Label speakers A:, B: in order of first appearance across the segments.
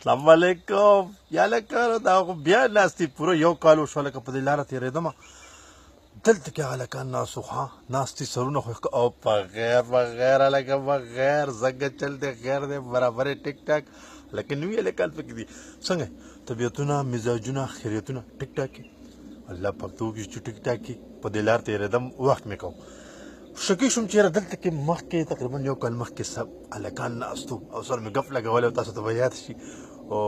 A: السلام علیکم. یا لکه دا خو بیا ناست پوره یو کال وشو، لکه په دې لاره تېرېدم، دلته کې هلکان ناست وو، ښه ناست دي، سرونه خو او په غیر په غیر هلکه په غیر څنګه چل دی، غیر دی، برابر ټیک ټاک، لکه نوي هلکان پکې دي. څنګه طبیعتونه، مزاجونه، خیریتونه ټیک ټاک؟ الله پاک ته وکړي چې ټیک ټاک کې په دې لار تېرېدم، وخت مې کوم شکی شوم چې یاره دلته کې مخکې تقریبا یو کال مخکې سب هلکان ناست وو او سره مې ګپ لګولی او تاسو ته به یاد شي. او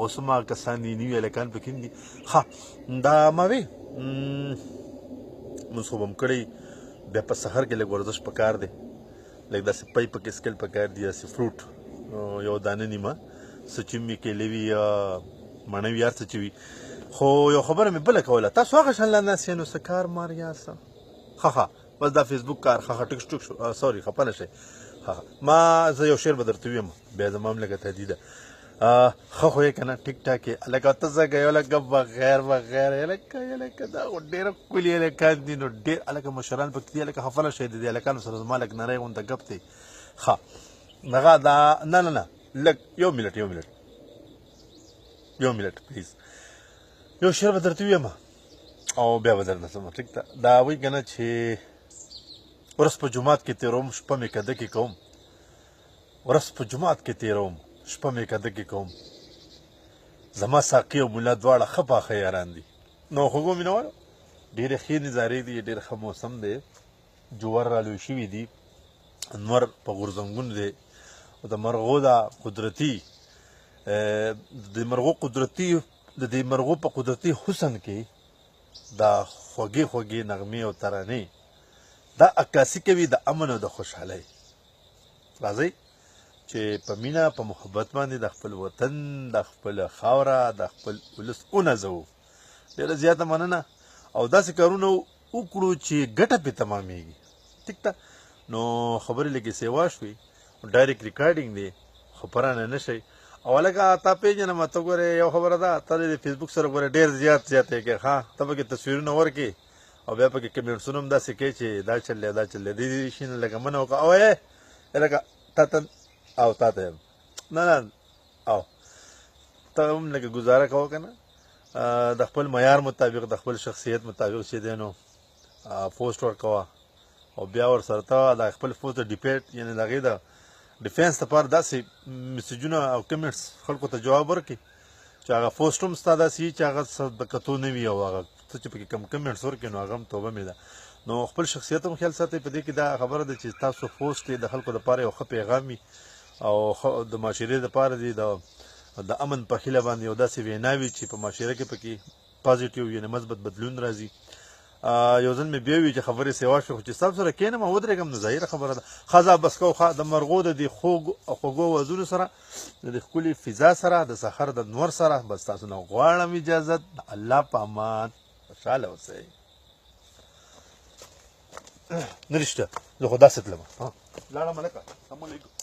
A: اوس هم هغه کسان دي، نوي هلکان پکې هم دي. ښه دا ما وی مونږ خو به هم کړی، بیا په سحر کې لږ ورزش پکار دی، لږ داسې پی پکې څکل پکار دي، داسې فروټ یو دانه نیمه څه چې مې کیلې وي یا مڼه وي، هر څه چې وي. خو یو خبره مې بله کوله، تاسو هغه شان لا ناست یئ نو څه کار مار یاست؟ ښه ښه بس دا فیسبوک کار. ښه ښه ټیک ټیک شو، سوري خفه نه شئ. ښه ښه ما زه یو شعر به درته ووایم، بیا زما هم لږه تهدیده. ښه خو یې که نه ټیک ټاک یې هلکه ته څنګه یې؟ لکه بغیر بغیر هلکه هلکه دا خو ډېر ښکلي هلکان دي، نو ډېر هلکه مشران پکې دي. هلکه خفه نه شئ، د دې هلکانو سره زما لږ نری غونته ګپ دی. ښه هغه دا نه نه نه لږ یو منټ یو منټ یو منټ پلیز، یو شعر به درته ووایم او بیا به درنه ځم. ټیک ده؟ دا وایي که نه چې ورځ په جومات کې تېروم، شپه مې کده کې کوم، ورځ په جومات کې تېروم، شپه مې کده کې کوم، زما ساقي او ملا دواړه ښه پاخه یاران دي. نو خوږو مینهوالو ډېرې ښې نظارې دي، ډېر ښه موسم دی، جوار را لوی شوي دي، نور په غورځنګونو دی، او د مرغو دا قدرتي د مرغو قدرتي د دې مرغو په قدرتي حسن کې دا خوږې خوږې نغمې او ترانې دا عکاسي کوي د امن او د خوشحالۍ. راځئ چې په مینه په محبت باندې د خپل وطن، د خپل خاوره، د خپل ولس ونازوو. ډېره زیاته مننه او داسې کارونه وکړو چې ګټه پې تمامېږي. ټیک ده؟ نو خبرې لږې سیوا شوې، ډایرکټ ریکارډینګ دی، خبرانه نه شئ. او هلکه تا پېژنم، ته ګورې یو خبره ده، ته د فیسبوک سره ګورې ډېر زیات زیات یې کوې، ښه ته پکې تصویرونه ورکې او بیا پکې کمنټسونه هم داسې کوې چې دا چل دی دا چل دی، دې دې شي نه لکه منه وکړه. او ای لکه تا ته او تا ته یم، نه نه او ته هم لږه ګزاره کوه که نه، د خپل معیار مطابق د خپل شخصیت مطابق چې دی نو پوسټ ورکوه او بیا ورسره ته د خپل پوسټ د ډیپیټ یعنې د هغې د ډیفنس لپاره داسې میسجونه او کمنټس خلکو ته جواب ورکړي چې هغه پوسټ هم ستا داسې وي چې هغه څه د کتو نه وي، او هغه څه چې پکې کم کمنټس ورکړي نو هغه هم توبه مې ده. نو خپل شخصیت هم خیال ساتئ. په دې کې دا خبره ده چې تاسو پوسټ د خلکو لپاره یو ښه پیغام وي او د معاشرې لپاره دی د امن په هیله باندې یو داسې وینا وي چې په معاشره کې پکې پازیټیو یعنې مثبت بدلون راځي. یو ځل مې بیا وي چې خبرې سیوا شوې، خو چې ستاسو سره کښېنم او ودرېږم نو ظاهره خبره ده. ښځه بس کوو، ښه د مرغو د دې خوږو آوازونو سره، د دې ښکلې فضا سره، د سحر د نور سره بس تاسو نه غواړم اجازت. د الله په امان، خوشحاله اوسئ. نه رښتیا زه خو داسې تلم، لاړم هلکه. السلام علیکم.